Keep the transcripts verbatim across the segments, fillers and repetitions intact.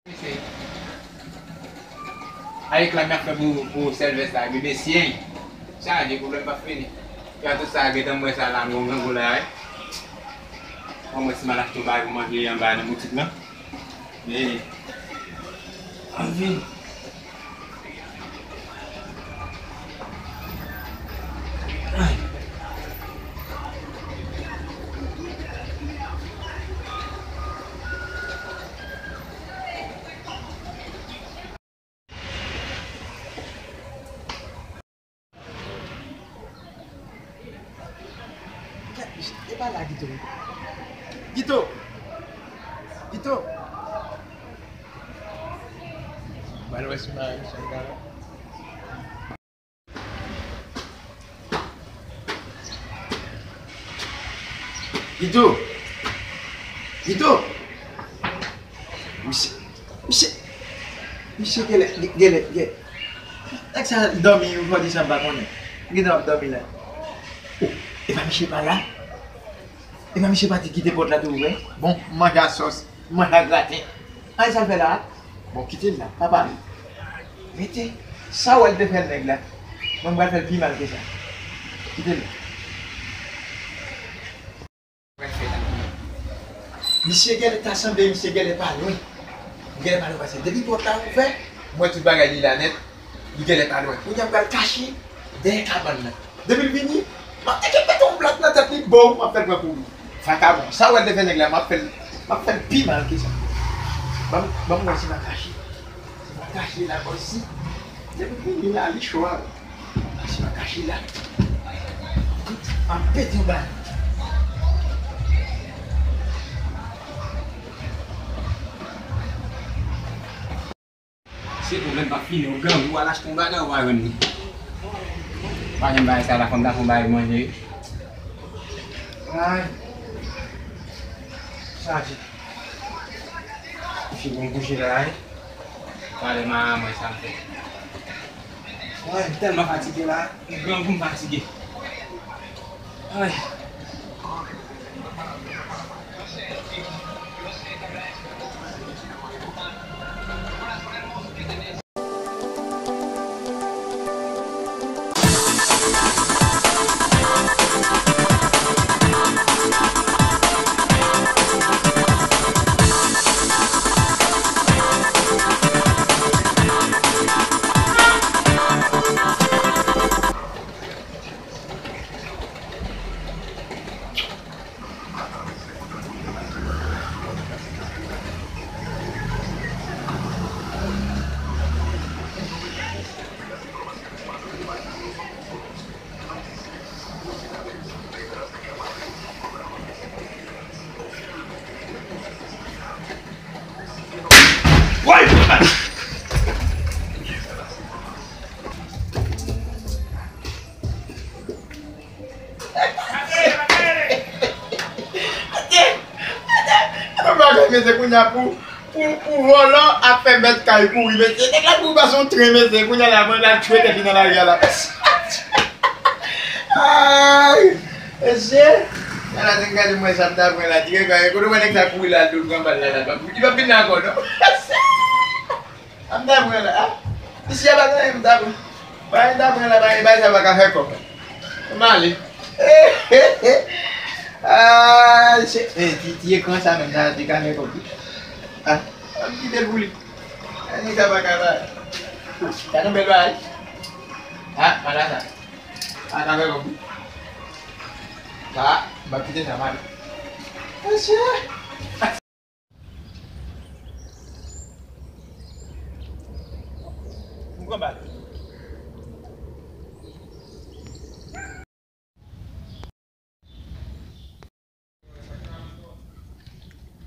Mesye, a reklame y ap fè pou, pou Sylvester la, bebe syen. Chaje, pwoblèm p ap fini. Gade tout sa, gentan m wè sa la, m gon grangou la, wi. Mwen, mwen si m al achte yon bagay pou manje anba nan boutik lan. Men, ann vin. E pa la, Guito. Guito! Guito! Ba l wè si mari m sou gala. Guito! Guito! Misye, misye, misye genlè, genlè, genlè. Nèg sa dòmi, ou fò di sa m pa konnen. Genlè ap dòmi la. Oh, epa misye pa la? Epa misye pati kite pòt la tou ouvè? Bon, manje a sòs, manje a graten. Ay, sa l fè la a? Bon, kite l la, papa. Rete. Sa w wè l te fè nèg la? Mwen, m pral fè l pi mal ke sa. Kite l la. Misye genlè ta sanble, misye genlè pa lwen. Genlè pa lwen pase. Depi pòt la ouvè, m wè tout bagay li la nèt. Li genlè pa lwen. Kounye a m pral kache dèyè kabann nan. Depi l vini, m ap teke pete yon plat nan tèt li, bow, m ap fè l pran kouri. Vakabon. Sa w wè l te fè nèg la, m ap fè l, m ap fè l pi mal ke sa. Ban m, ban m wè si m a kache. Si m a kache la, bòs si. Depi l vini la, li cho a. Kache la, kache la. M ap pete yon bal. Se pwoblèm pa fini, yon grangou al achte yon bagay, ou pa jwenn li. Pa janm bay sa la, fanm ta fon bagay manje. Ay. Chaje. Fi bon kouche la, wi. Pale ma mwen sa m fè. Ay, m tèlman fatige la, m grangou m fatige. Ay. Yon bagay, mesye, kounye a pou, pou, pou vòlò ap fè mèt kay kouri, mesye. Nèg la kouri pase yon tren, mesye. Kounye a la, mwen la tchwe tèt li nan lari a la. Ay, mesye. Nèg la te gade mwen sa m ta pran la, di, "Gade, kote w wè nèg sa kouri la, al dwe pran bal la, la, li p ap vin la ankò, non." Sa m ta pran la, a? Misye pa gen anyen m ta pran. Pa gen anyen m ta pran la, pa gen, bagay sa pa ka fè kòb. M ale. Ah, se, eh, ti, ti ekran sa menm, sa te ka fè kòb wi. Ah, m kite l pou li. Anyen sa pa ka fè. Sa nan bèl bagay. Ah, pa la sa. Pa ka fè kòb wi. Sa, m ap kite sa, m ale. Mesye! M pran bal.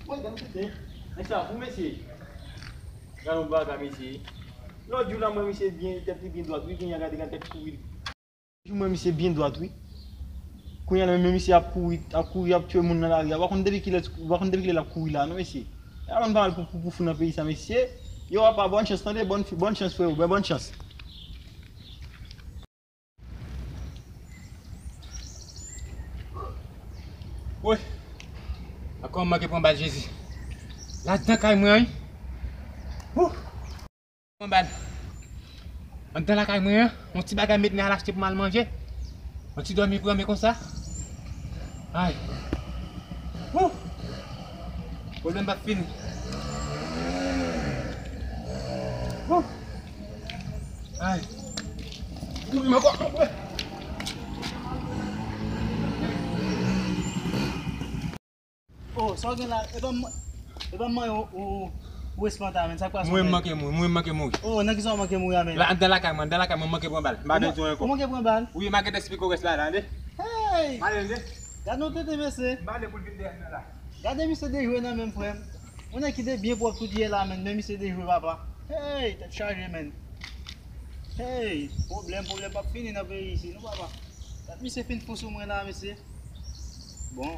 Mwen, gade kite. Nèg sa fou, mesye. Gade yon bagay, mesye. Lòt jou la, mwen, misye byen, tèt li byen dwat, wi, kounye a gade, gade tèt kouri. Jou mwen misye byen dwat wi. Kounye a la menm misye ap kouri, ap kouri, ap tchwe moun nan lari a. Ou pa konn depi kilè, ou pa konn depi kilè l ap kouri la non mesye. Aprann pa mal pou, pou, pou fou nan peyi sa mesye. Yo apa, bòn chans tande, bòn, bòn chans freo, bòn, bòn chans. Woy. Ankò m manke pran bal Jezi. Ladan kay mwen wi. Wouh! Pran bal. Anndan lakay mwen an, yon ti bagay m met nan al achte pou m al manje. Yon ti dòmi pran men konsa. Ay. Wouh! Pwoblèm p ap fini. Wouh! Ay. Koupe m ankò. Oh, sa w gen la? E pa m, e pa m manyen ou, ou, ou espanta, men. Sa k pase, men? Mwen, m manke mouri, mwen, m manke mouri. Oh, nan ki sa w manke mouri a, men? La, anndan lakay mwen, anndan lakay mwen, m manke pran bal. M pa bezwen ankò. Ou manke pran bal? Wi, m a gentan esplike w rès la, la, tande. Hey! M ale, tande. Gad yon tenten, mesye. M ale pou l vin dèyè m nan la. Gade misye dejwe nan menm, frè m. Yon nèg ki te byen pwòp tout yè la, men, men misye dejwe, papa. Hey, tèt chaje, men. Hey, pwoblèm, pwoblèm p ap fini nan peyi isi, non, papa. Gad misye fin fou sou mwen la, mesye. Bon.